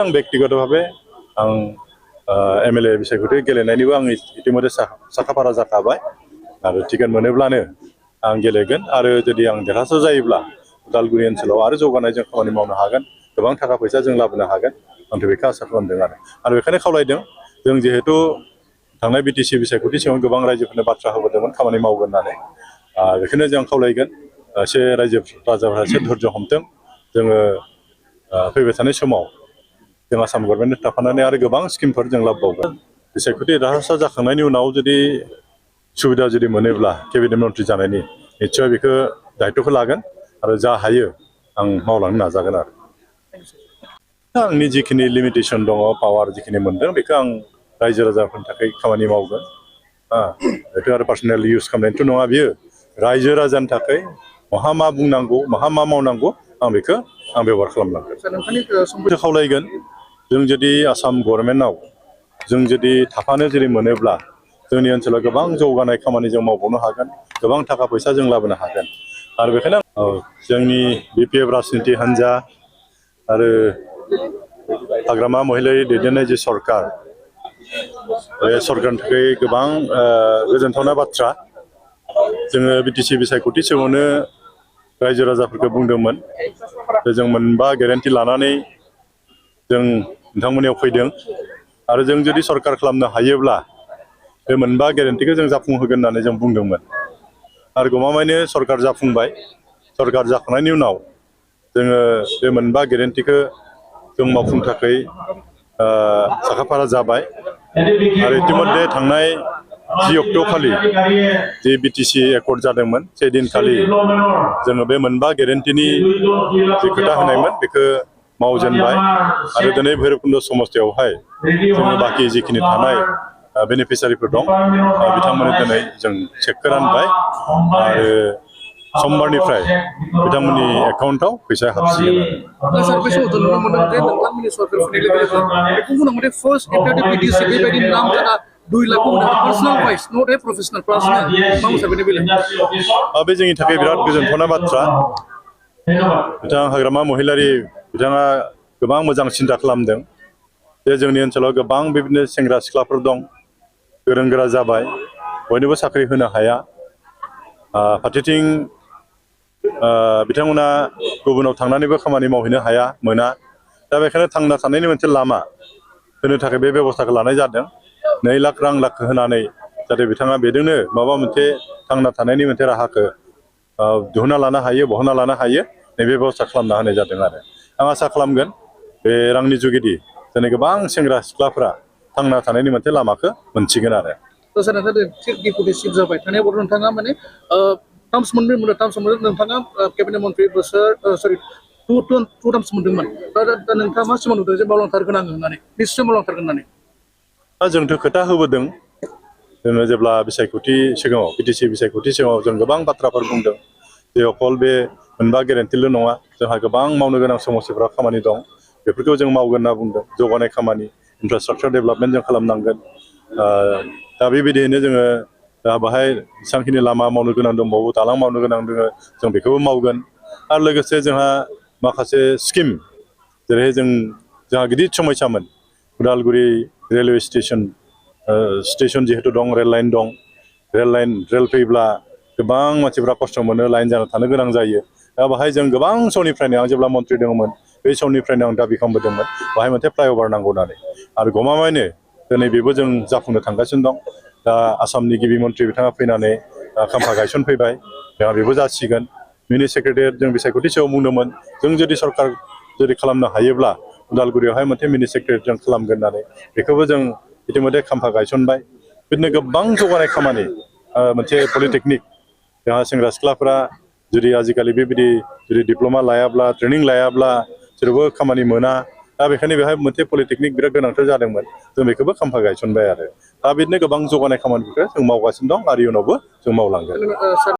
आं व्यक्तिगतभावे आं एमएलए बिसायख'थि गेलेनायनिबो आं इतिमध्ये साखाफारा जाखाबाय आरो टिकेट मोनोब्लानो आं गेलेगोन आरो जुदि आं देरहासार जायोब्ला उदालगुरि ओनसोलाव आरो जौगानाय जों खामानि मावनो हागोन गोबां थाखा फैसा जों लाबोनो हागोन आं बेखौ आसा खालामदों आरो बेखायनो खावलायदों जों जिहेतु थांनाय बिटिसि बिसायख'थि सिगां गोबां रायजोफोरनो बाथ्रा होबोदोंमोन खामानि मावगोन होननानै बेखायनो जों खावलायगोन एसे राजाफोरा एसे धैर्य हमथों जोङो फैबाय थानाय समाव जों आसाम गभर्नमेन्टजों थाफानानै आरो गोबां स्किमफोर जों लाबोबावगोन बिसायख'थि देरहासार जाखांनायनि उनाव जुदि सुबिदा जुदि मोनोब्ला केबिनेट मन्त्रि जानायनि निस्सय बेखौ दायित्वखौ लागोन आरो जा हायो आं मावलांनो नाजागोन आरो आंनि जिखिनि लिमिटेसन दङ पावार जिखिनि मोनदों बेखौ आं रायजो राजाफोरनि थाखाय खामानि मावगोन बेथ' आरो पार्सनेल इउज खालामनायथ' नङा बियो रायजो राजानि थाखाय माहा मा बुंनांगौ माहा मा मावनांगौ आं बेखौ आं बेबहार खालामलांगोन खावलायगोन जों जुदि आसाम गभर्नमेन्टआव जों जुदि थाफानो जुदि मोनोब्ला जोंनि ओनसोलाव गोबां जौगानाय खामानि जों मावबावनो हागोन गोबां थाखा फैसा जों लाबोनो हागोन आरो बेखायनो जोंनि बिपिएफ राजनिति हान्जा आरो हाग्रामा महिलारि दैदेननाय जे सरकार बे सरकारनि थाखाय गोबां गोजोनथावना बाथ्रा जोङो बिटिसि बिसायख'थि सिगाङावनो रायजो राजाफोरखौ बुंदोंमोन जों मोनबा गेरेन्टि लानानै जों नोंथांमोननियाव फैदों आरो जों जुदि सरकार खालामनो हायोब्ला बे मोनबा गेरेन्टिखौ जों जाफुंहोगोन होननानै जों बुंदोंमोन आरो गमामायैनो सरकार जाफुंबाय सरकार जाखांनायनि उनाव जोङो बे मोनबा गेरेन्टिखौ जों मावफुंनो थाखाय साखाफारा जाबाय आरो इतिमध्ये थांनाय 10 अक्ट'खालि जे बिटिसि एकर्ड जादोंमोन से दिनखालि जोङो बे मोनबा गेरेन्टिनि जे खोथा होनायमोन बेखौ मावजेनबाय आरो दिनै भैरबकुन्द समस्तियावहाय जोङो बाखि जिखिनि थानाय बेनिफिसियारिफोर दं बिथांमोननो दिनै जों चेकखौ रानबाय आरो समबारनिफ्राय बिथांमोननि एकाउन्टआव फैसा हाबसिगोन बे जोंनि थाखाय बिराद गोजोनथावना बाथ्रा बिथाङा हाग्रामा महिलारि बिथाङा गोबां मोजां सिन्था खालामदों जे जोंनि ओनसोलाव गोबां बेबायदिनो सेंग्रा सिख्लाफोर दं गोरों गोरा जाबाय बयनोबो साख्रि होनो हाया फारसेथिं बिथांमोना गुबुनाव थांनानैबो खामानि मावहैनो हाया मोना दा बेखायनो थांना थानायनि मोनसे लामा होनो थाखाय बे बेबस्थाखौ लानाय जादों 2 लाख रां होनानै जाहाथे बिथाङा बेजोंनो माबा मोनसे थांना थानायनि मोनसे राहाखौ दिहुनना लानो हायो बहनना लानो हायो नैबे बेबस्था खालामना होनाय जादों आरो आं आसा खालामगोन बे रांनि जुगिदि दिनै गोबां सेंग्रा सिख्लाफ्रा थांना थानायनि मोनसे लामाखौ मोनसिगोन आरो टार्म्स मोनदोंमोन टार्म्स मोनदों नोंथाङा केबिनेट मन्त्रि बोसोर सरि टु टार्म्स मोनदोंमोन दा नोंथाङा मा सिमां नुदों जे मावलांथारगोन आङो होननानै निश्चय मावलांथारगोन होननानै दा जोंथ' खोथा होबोदों जोङो जेब्ला बिसायख'थि सिगाङाव बिटिसि बिसायख'थि सिगाङाव जों गोबां बाथ्राफोर बुंदों जे अकल बे मोनबा गेरेन्टिल' नङा जोंहा गोबां मावनो गोनां समस्याफोरा खामानि दं बेफोरखौ जों मावगोन होनना बुंदों जौगानाय खामानि इनफ्रास्ट्राक्चार डेभेलपमेन्ट जों खालामनांगोन दा बेबायदियैनो जोङो बाहाय जेसेबांखिनि लामा मावनो गोनां दंबावो दालां मावनो गोनां दङ जों बेखौबो मावगोन आरो लोगोसे जोंहा माखासे स्किम जेरैहाय जोंहा गिदिर समयसामोन उदालगुरि रेलवे स्टेसन जिहेतु दं रेल लाइन दं रेल फैब्ला गोबां मानसिफ्रा खस्थ' मोनो लाइन जाना थानो गोनां जायो दा बाहाय जों गोबां समनिफ्रायनो आं जेब्ला मन्त्रि दङमोन बे समनिफ्रायनो आं दाबि खालामबोदोंमोन बाहाय मोनसे फ्लाइअभार नांगौ होननानै आरो गमामायैनो दिनै बेबो जों जाफुंनो थांगासिनो दं दा आसामनि गिबि मन्त्रि बिथाङा फैनानै खाम्फा गायसनफैबाय जोंहा बेबो जासिगोन मिनि सेक्रेटारियेट जों बिसायख'थि सायाव बुंदोंमोन जों जुदि सरकार जुदि खालामनो हायोब्ला उदालगुरियावहाय मोनसे मिनि सेक्रेटारियेट जों खालामगोन होननानै बेखौबो जों इतिमध्ये खाम्फा गायसनबाय बिदिनो गोबां जौगानाय खामानि मोनसे पलिटेकनिक जोंहा सेंग्रा सिख्लाफोरा जुदि आजिखालि बेबायदि जुदि डिप्ल'मा लायाब्ला ट्रेनिं लायाब्ला जेरावबो खामानि मोना दा बेखायनो बेहाय मोनसे पलिटेकनिक बिराद गोनांथार जादोंमोन जों बेखौबो खाम्फा गायसनबाय आरो दा बिदिनो गोबां जौगानाय खामानिफोरखौ जों मावगासिनो दं आरो इयुनावबो जों मावलांगोन